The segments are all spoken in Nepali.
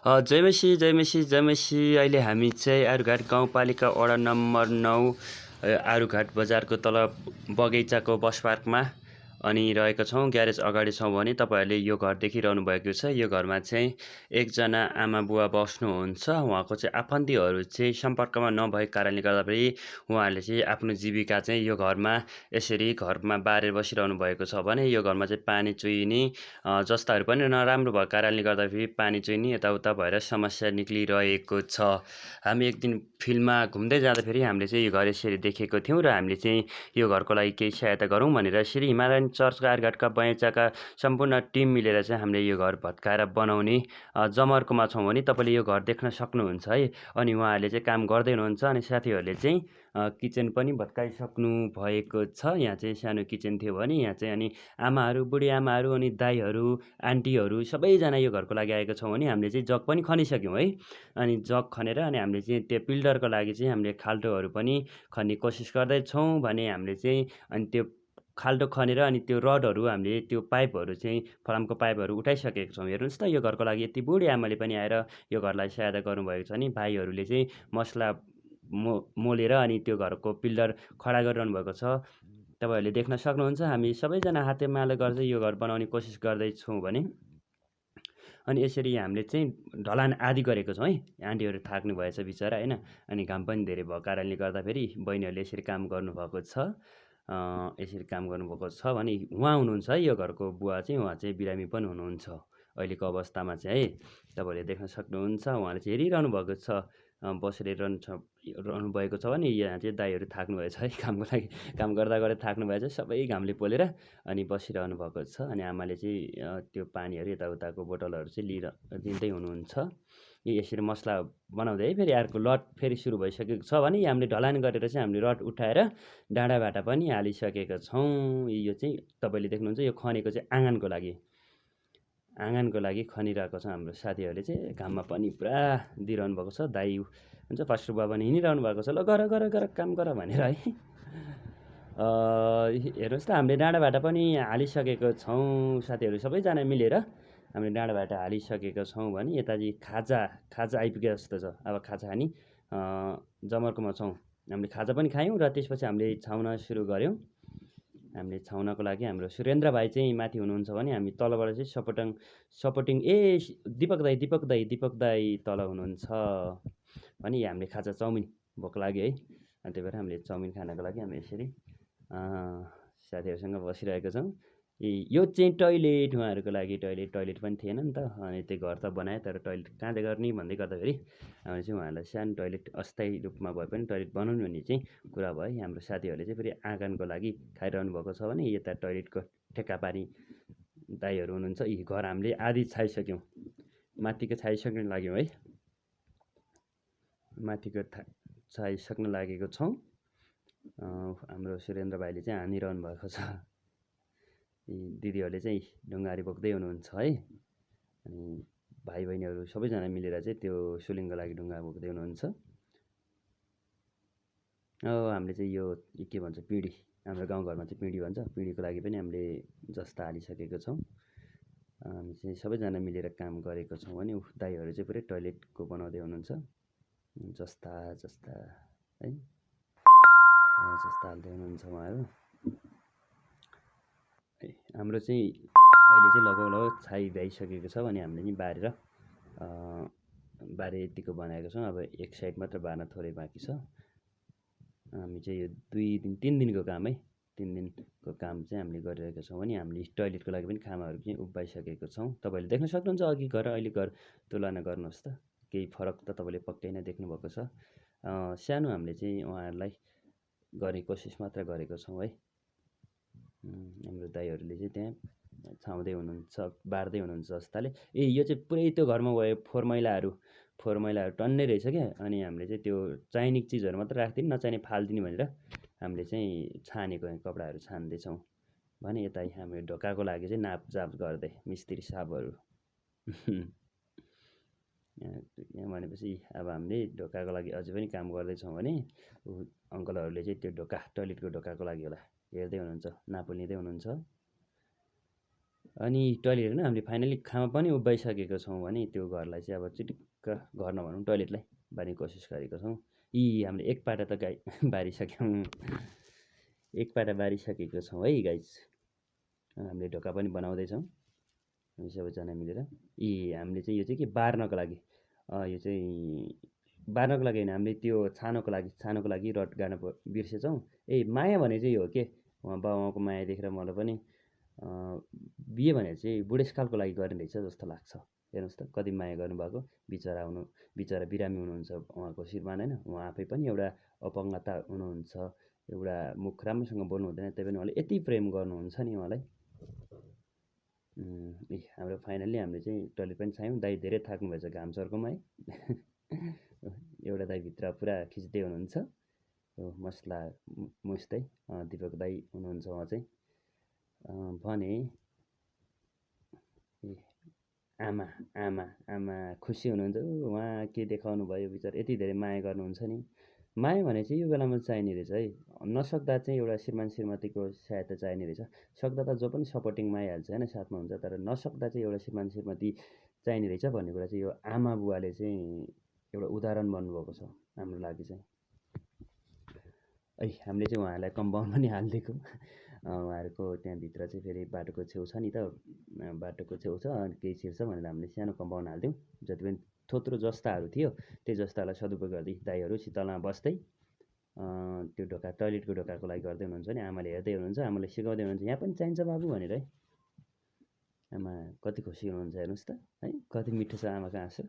जय मसी जय मसी। अहिले हामी चाहिँ आरुघाट गाउँपालिका वडा नम्बर 9 आरुघाट बजारको तल बगैँचाको बस पार्कमा अनि रहेका छौँ। ग्यारेज अगाडि छौँ भने तपाईँहरूले यो घर देखिरहनु भएको छ। यो घरमा चाहिँ एकजना आमा बुवा बस्नुहुन्छ। उहाँको चाहिँ आफन्तीहरू चाहिँ सम्पर्कमा नभएको कारणले गर्दाखेरि उहाँहरूले चाहिँ आफ्नो जीविका चाहिँ यो घरमा यसरी घरमा बारेर बसिरहनु भएको छ भने यो घरमा चाहिँ पानी चुहिने जस्ताहरू पनि नराम्रो भएको कारणले गर्दाखेरि पानी चुहिने यताउता भएर समस्या निक्लिरहेको छ। हामी एक दिन फिल्डमा घुम्दै जाँदाखेरि हामीले चाहिँ यो घर यसरी देखेको थियौँ र हामीले चाहिँ यो घरको लागि केही सहायता गरौँ भनेर यसरी हिमालयन चर्चका आरुघाटका बगैँचाका सम्पूर्ण टिम मिलेर चाहिँ हामीले यो घर भत्काएर बनाउने जमर्कोमा छौँ भने तपाईँले यो घर देख्न सक्नुहुन्छ है। अनि उहाँहरूले चाहिँ काम गर्दै हुनुहुन्छ अनि साथीहरूले चाहिँ किचन पनि भत्काइसक्नु भएको छ। यहाँ चाहिँ सानो किचन थियो भने यहाँ चाहिँ अनि आमाहरू बुढी आमाहरू अनि दाईहरू आन्टीहरू सबैजना यो घरको लागि आएको छौँ भने हामीले चाहिँ जग पनि खनिसक्यौँ है। अनि जग खनेर अनि हामीले चाहिँ त्यो पिल्डरको लागि चाहिँ हामीले खाल्टोहरू पनि खन्ने कोसिस गर्दैछौँ भने हामीले चाहिँ अनि त्यो खाल्टो खनेर अनि त्यो रडहरू हामीले त्यो पाइपहरू चाहिँ फलामको पाइपहरू उठाइसकेको छौँ। हेर्नुहोस् त यो घरको लागि यति बुढी आमाले पनि आएर यो घरलाई सहायता गर्नुभएको छ नि। भाइहरूले चाहिँ मसला मोलेर अनि त्यो घरको पिल्डर खडा गरिरहनु भएको छ। तपाईँहरूले देख्न सक्नुहुन्छ। हामी सबैजना हातेमालो गर्दै यो घर बनाउने कोसिस गर्दैछौँ भने अनि यसरी हामीले चाहिँ ढलान आदि गरेको छौँ है। आन्टीहरू थाक्नु भएछ बिचरा होइन। अनि घाम पनि धेरै भएको कारणले गर्दाखेरि बहिनीहरूले यसरी काम गर्नुभएको छ। यसरी काम गर्नुभएको छ भने उहाँ हुनुहुन्छ है यो घरको बुवा चाहिँ। उहाँ चाहिँ बिरामी पनि हुनुहुन्छ अहिलेको अवस्थामा चाहिँ है। तपाईँहरूले देख्न सक्नुहुन्छ। उहाँले चाहिँ हेरिरहनु भएको छ बसेर रहनु भएको छ भने यहाँ चाहिँ दाईहरू थाक्नु भएछ है। कामको लागि काम गर्दा गर्दै थाक्नु भएछ। सबै घामले पोलेर अनि बसिरहनु भएको छ। अनि आमाले चाहिँ त्यो पानीहरू यताउताको बोतलहरू चाहिँ लिएर दिँदै हुनुहुन्छ। यसरी मसला बनाउँदै है फेरि अर्को लट फेरि सुरु भइसकेको छ भने हामीले ढलान गरेर चाहिँ हामीले रड उठाएर डाँडाबाट पनि हालिसकेका छौँ। यो चाहिँ तपाईँले देख्नुहुन्छ यो खनेको चाहिँ आँगनको लागि खनिरहेको छ हाम्रो साथीहरूले चाहिँ। घाममा पनि पुरा दिइरहनु भएको छ। दाई हुन्छ फर्स्ट बुवा पनि हिँडिरहनु भएको छ। ल गर गर गर काम गर भनेर है। हेर्नुहोस् त हामीले डाँडाबाट पनि हालिसकेको छौँ। साथीहरू सबैजना मिलेर हामीले डाँडाबाट हालिसकेका छौँ भने यता चाहिँ खाजा आइपुगे जस्तो छ। अब खाजा खाने जमर्कोमा छौँ। हामीले खाजा पनि खायौँ र त्यसपछि हामीले छाउन सुरु गऱ्यौँ। हामीले छाउनको लागि हाम्रो सुरेन्द्र भाइ चाहिँ माथि हुनुहुन्छ भने हामी तलबाट चाहिँ सपोर्टिङ दिपक दाई तल हुनुहुन्छ भने हामीले खाजा चाउमिन भोक लाग्यो है। अनि त्यही भएर हामीले चाउमिन खानको लागि हामी यसरी साथीहरूसँग बसिरहेको छौँ। यो चाहिँ टोइलेट उहाँहरूको लागि टोइलेट पनि थिएन नि त। अनि त्यो घर त बनायो तर टोइलेट कहाँ गर्ने भन्दै गर्दाखेरि हामीले चाहिँ उहाँहरूलाई सानो टोइलेट अस्थायी रूपमा भए पनि टोइलेट बनाउनु भन्ने चाहिँ कुरा भयो। हाम्रो साथीहरूले चाहिँ फेरि आँगनको लागि खाइरहनु भएको छ भने यता टोइलेटको ठेक्का पारी दाईहरू हुनुहुन्छ। यी घर हामीले आधी छाइसक्यौँ। माथिको छाइसक्न लाग्यौँ है। माथिको छाइसक्न लागेको छौँ। हाम्रो सुरेन्द्र भाइले चाहिँ हानिरहनु भएको छ। दिदीहरूले चाहिँ ढुङ्गारी बोक्दै हुनुहुन्छ है। अनि भाइ बहिनीहरू सबैजना मिलेर चाहिँ त्यो सुलिङको लागि ढुङ्गा बोक्दै हुनुहुन्छ। हामीले चाहिँ यो के भन्छ पिँढी, हाम्रो गाउँघरमा चाहिँ पिँढी भन्छ। पिँढीको लागि पनि हामीले जस्ता हालिसकेको छौँ। हामी चाहिँ सबैजना मिलेर काम गरेको छौँ भने दाईहरू चाहिँ पुरै टोइलेटको बनाउँदै हुनुहुन्छ। जस्ता है जस्ता हाल्दै हुनुहुन्छ उहाँहरू। हाम्रो चाहिँ अहिले चाहिँ लगभग छाइ भइसकेको छ भने हामीले चाहिँ बारे यतिको बनाएको छौँ। अब एक साइड मात्र बार्न थोरै बाँकी छ। हामी चाहिँ यो 3 दिनको काम है। 3 दिनको काम चाहिँ हामीले गरिरहेका छौँ भने हामीले टोइलेटको लागि पनि खामाहरू चाहिँ उभ्याइसकेको छौँ। तपाईँहरूले देख्न सक्नुहुन्छ अघि घर अहिले घर तुलना गर्नुहोस् त केही फरक त तपाईँले पक्कै नै देख्नुभएको छ। सानो हामीले चाहिँ उहाँहरूलाई गर्ने कोसिस मात्र गरेको छौँ है। हाम्रो दाईहरूले चाहिँ त्यहाँ छाउँदै हुनुहुन्छ बार्दै हुनुहुन्छ जस्ताले। यो चाहिँ पुरै त्यो घरमा भयो फोहोर मैलाहरू टन्नै रहेछ क्या। अनि हामीले चाहिँ त्यो चाहिने चिजहरू मात्र राखिदिने नचाहिने फालिदिने भनेर हामीले चाहिँ छानेको कपडाहरू छान्दैछौँ भने यता हामीले ढोकाको लागि चाहिँ नापजाप गर्दै मिस्त्री साहबहरू यहाँ भनेपछि अब हामीले ढोकाको लागि अझै पनि काम गर्दैछौँ भने अङ्कलहरूले चाहिँ त्यो टोइलेटको ढोकाको लागि होला हेर्दै हुनुहुन्छ, नापो लिँदै हुनुहुन्छ। अनि टोइलेट होइन हामीले फाइनली खामा पनि उभ्याइसकेको छौँ भने त्यो घरलाई चाहिँ अब चिटिक्क घर नभनौँ टोइलेटलाई बार्ने कोसिस गरेको छौँ। हामीले एक पाटा त बारिसक्यौँ, एक पाटा बारिसकेको छौँ है गाइज। हामीले ढोका पनि बनाउँदैछौँ हामी सबैजना मिलेर। हामीले चाहिँ यो चाहिँ के बार्नको लागि, यो चाहिँ बार्नको लागि होइन, हामीले त्यो छानको लागि रड गाड्न बिर्सेछौँ। माया भने चाहिँ यो हो के, उहाँ बाबुआमाको माया देखेर मलाई पनि बिहे भनेर चाहिँ बुढेसकालको लागि गर्ने रहेछ जस्तो लाग्छ। हेर्नुहोस् त कति माया गर्नुभएको, बिचरा बिरामी हुनुहुन्छ उहाँको श्रीमान होइन, उहाँ आफै पनि एउटा अपङ्गता हुनुहुन्छ, एउटा मुख राम्रोसँग बोल्नु हुँदैन, त्यही पनि उहाँले यति प्रेम गर्नुहुन्छ नि उहाँलाई। हाम्रो फाइनल्ली हामीले चाहिँ टोइलेट पनि छायौँ। दाइ धेरै थाक्नु भएछ घाम सर्कोमा है। एउटा दाइ भित्र पुरा खिच्दै हुनुहुन्छ, मसला मुस्दै दिपक दाइ हुनुहुन्छ उहाँ चाहिँ। भने आमा आमा आमा खुसी हुनुहुन्छ, उहाँ के देखाउनु भयो, बिचरा यति धेरै माया गर्नुहुन्छ नि। माया भने चाहिँ यो बेलामा चाहिने रहेछ है, नसक्दा चाहिँ एउटा श्रीमान श्रीमतीको सहायता चाहिने रहेछ। सक्दा त जो पनि सपोर्टिङमा आइहाल्छ होइन, साथमा हुन्छ, तर नसक्दा चाहिँ एउटा श्रीमान श्रीमती चाहिने रहेछ भन्ने कुरा चाहिँ यो आमा बुवाले चाहिँ एउटा उदाहरण बन्नुभएको छ हाम्रो लागि चाहिँ। हामीले चाहिँ उहाँहरूलाई कम्पाउन्ड पनि हालिदिएको। उहाँहरूको त्यहाँभित्र चाहिँ फेरि बाटोको छेउ छ नि त, बाटोको छेउ छ अनि केही छिर्छ भनेर हामीले सानो कम्पाउन्ड हालिदिउँ। जति पनि थोत्रो जस्ताहरू थियो त्यही जस्तालाई सदुपयोग गर्दै दाइहरू शीतलमा बस्दै त्यो ढोका टोइलेटको ढोकाको लागि गर्दै हुनुहुन्छ नि। आमाले हेर्दै हुनुहुन्छ, आमाले सिकाउँदै हुनुहुन्छ, यहाँ पनि चाहिन्छ बाबु भनेर है। आमा कति खुसी हुनुहुन्छ हेर्नुहोस् त है, कति मिठो छ आमाको हाँसो।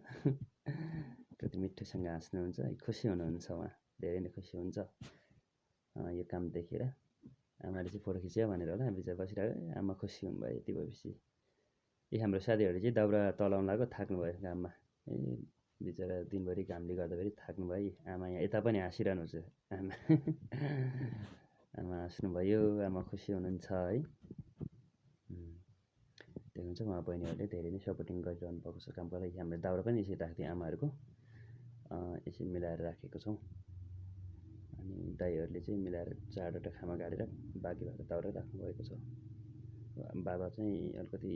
कति मिठोसँग हाँस्नुहुन्छ है, खुसी हुनुहुन्छ उहाँ, धेरै नै खुसी हुन्छ यो काम देखेर। आमाले चाहिँ फोटो खिच्यो भनेर होला, बिचरा बसिरहेको, आमा खुसी हुनुभयो यति भएपछि। हाम्रो साथीहरूले चाहिँ दाउरा तलाउनु लाग्यो, थाक्नुभयो घाममा। बिचरा दिनभरि घामले गर्दाखेरि थाक्नुभयो। आमा यहाँ यता पनि हाँसिरहनु छ आमा। आमा हाँस्नुभयो, आमा खुसी हुनुहुन्छ है। त्यही हुन्छ, उहाँ बहिनीहरूले धेरै नै सपोर्टिङ गरिरहनु भएको छ कामको लागि। हामीले दाउरा पनि यसरी राख्थ्यौँ आमाहरूको, यसरी मिलाएर राखेको छौँ। अनि दाइहरूले चाहिँ मिलाएर 4वटा खामा गाडेर बाँकी भएको दाउरा राख्नुभएको छ। बाबा चाहिँ अलिकति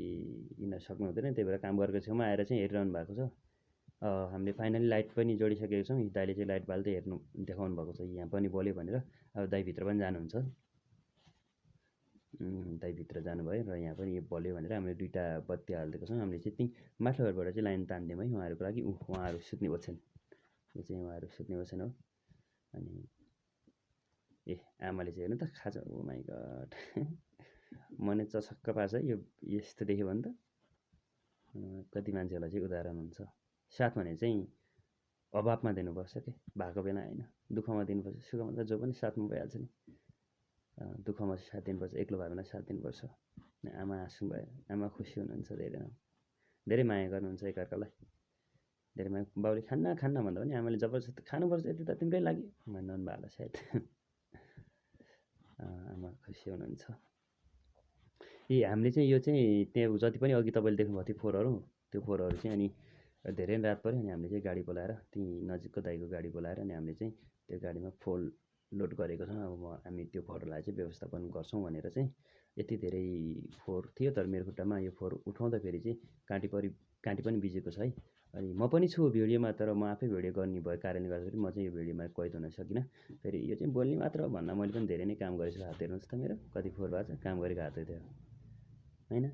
हिँड्न सक्नु हुँदैन, त्यही भएर काम गरेको छेउमा आएर चाहिँ हेरिरहनु भएको छ। हामीले फाइनली लाइट पनि जोडिसकेको छौँ। दाइले चाहिँ लाइट बाल्दै देखाउनु भएको छ, यहाँ पनि बल्यो भनेर। अब दाइभित्र पनि जानुहुन्छ, दाइभित्र जानुभयो र यहाँ पनि यो बल्यो भनेर हामीले 2टा बत्ती हालिदिएको छौँ। हामीले चाहिँ त्यहीँ माथिल्लो घरबाट चाहिँ लाइन तानिदियौँ है उहाँहरूको लागि। उहाँहरू सुत्ने ओछ्यान, यो चाहिँ उहाँहरू सुत्ने ओछ्यान हो। अनि आमाले चाहिँ हेर्नु त खाजा, ओ माइ गड, मन चसक्क पार्छ है यो यस्तो देख्यो भने त। कति मान्छेहरूलाई चाहिँ उदाहरण हुन्छ। साथ भने चाहिँ अभावमा दिनुपर्छ के, भएको बेला होइन, दुःखमा दिनुपर्छ, सुखमा त जो पनि साथमा भइहाल्छ नि। दुःखमा साथ दिनुपर्छ, एक्लो भयो भने साथ दिनुपर्छ। आमा हाँस्नुभयो, आमा खुसी हुनुहुन्छ, धेरै माया गर्नुहुन्छ एकअर्कालाई, धेरै माया। बाउले खान्न भन्दा पनि आमाले जबरजस्ती खानुपर्छ, यति त तिम्रै लागि भन्नु भएको होला सायद। आमा खुसी हुनुहुन्छ। हामीले चाहिँ यो चाहिँ त्यहाँ जति पनि अघि तपाईँले देख्नुभएको थियो फोहोरहरू, त्यो फोहोरहरू चाहिँ अनि धेरै रात पऱ्यो अनि हामीले चाहिँ गाडी बोलाएर, त्यहीँ नजिकको दाइको गाडी बोलाएर अनि हामीले चाहिँ त्यो गाडीमा फोहोर लोड गरेको छौँ। अब हामी त्यो फोहोरलाई चाहिँ व्यवस्थापन गर्छौँ भनेर चाहिँ। यति धेरै फोहोर थियो, तर मेरो खुट्टामा यो फोहोर उठाउँदाखेरि चाहिँ काँटी पनि बिजेको छ है। अनि म पनि छु भिडियोमा, तर म आफै भिडियो गर्ने भएको कारणले गर्दाखेरि म चाहिँ यो भिडियोमा कैद हुन सकिनँ। फेरि यो चाहिँ बोल्ने मात्र भन्दा मैले पनि धेरै नै काम गरेको छु। हात हेर्नुहोस् त मेरो कति फोहोर भएको छ, काम गरेको हात थियो होइन।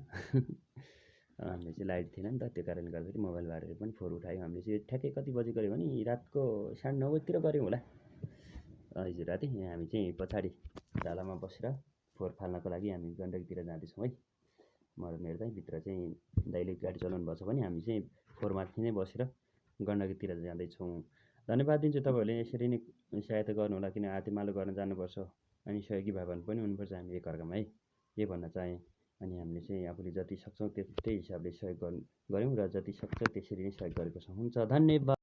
हामीले चाहिँ लाइट थिएन नि त, त्यो कारणले गर्दाखेरि मोबाइल बारेर पनि फोहोर उठायौँ। हामीले चाहिँ ठ्याक्कै कति बजी गऱ्यौँ भने रातको 9:30 बजीतिर गऱ्यौँ होला। हिजो राति हामी चाहिँ पछाडि ढालामा बसेर फोहोर फाल्नको लागि हामी गण्डकीतिर जाँदैछौँ है। म र मेरो दाइ भित्र चाहिँ दाइले गाडी चलाउनु भएको छ भने हामी चाहिँ फोहोरमाथि नै बसेर गण्डकीतिर जाँदैछौँ। धन्यवाद दिन्छु तपाईँहरूले यसरी नै सहायता गर्नुहोला, किन हातेमालो गर्न जानुपर्छ अनि सहयोगी भावना पनि हुनुपर्छ हामी एकअर्कामा है, के भन्न चाहेँ। अनि हामीले चाहिँ आफूले जति सक्छौँ त्यही हिसाबले सहयोग गऱ्यौँ र जति सक्छ त्यसरी नै सहयोग गरेको छौँ। हुन्छ, धन्यवाद।